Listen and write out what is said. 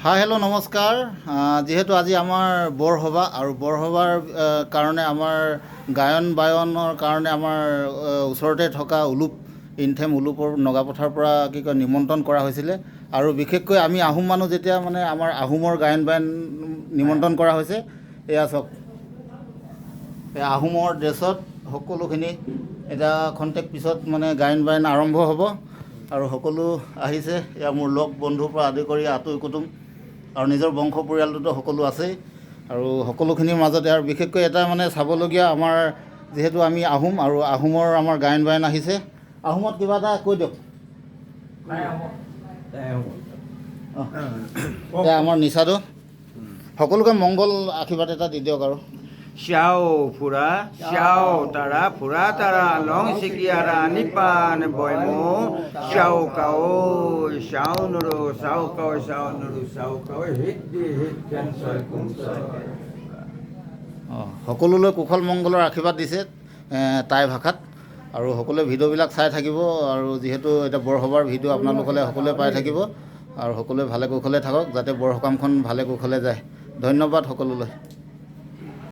হাই, hello', নমস্কাৰ। যিহেতু আজি আমাৰ বৰসভা আৰু বৰসভাৰ কাৰণে আমাৰ গায়ন বায়নৰ কাৰণে আমাৰ ওচৰতে থকা উলুপ ইনথেম উলুপৰ নগাপথাৰৰ পৰা কি কয় নিমন্ত্ৰণ কৰা হৈছিলে আৰু বিশেষকৈ আমি আহোম মানুহ যেতিয়া মানে আমাৰ আহোমৰ গায়ন বায়ন নিমন্ত্ৰণ কৰা হৈছে। এয়া চাওক, এই আহোমৰ ড্ৰেছত সকলোখিনি। এতিয়া খন্তেক পিছত মানে গায়ন বায়ন আৰম্ভ হ'ব আৰু সকলো আহিছে। এয়া মোৰ লগ বন্ধুৰ পৰা আদি কৰি আতুই কুটুম আৰু নিজৰ বংশ পৰিয়ালটোতো সকলো আছেই। আৰু সকলোখিনিৰ মাজতে আৰু বিশেষকৈ এটা মানে চাবলগীয়া আমাৰ যিহেতু আমি আহোম আৰু আহোমৰ আমাৰ গায়ন বায়ন আহিছে। আহোমত কিবা এটা কৈ দিয়ক। অঁ, এয়া আমাৰ নিচাটো সকলোকে মংগল আশীৰ্বাদ এটা দি দিয়ক আৰু। শ্যাও ফুৰা শ্যাও তাৰা ফুৰা তাৰা লং চিকিয়াৰা নিপান বয়মো শ্যাও কাও শ্যাও নুৰু চাও কাও শ্যাও নুৰু চাও কাও হিত দি হিত কেন ছয় কুম ছয়। অঁ, সকলোলৈ কুশল মংগলৰ আশীৰ্বাদ দিছে টাই ভাষাত। আৰু সকলোৱে ভিডিঅ'বিলাক চাই থাকিব আৰু যিহেতু এতিয়া বৰসভাৰ ভিডিঅ' আপোনালোকলে সকলোৱে পাই থাকিব। আৰু সকলোৱে ভালে কুশলে থাকক, যাতে বৰসকামখন ভালে কুশলে যায়। ধন্যবাদ সকলোলৈ।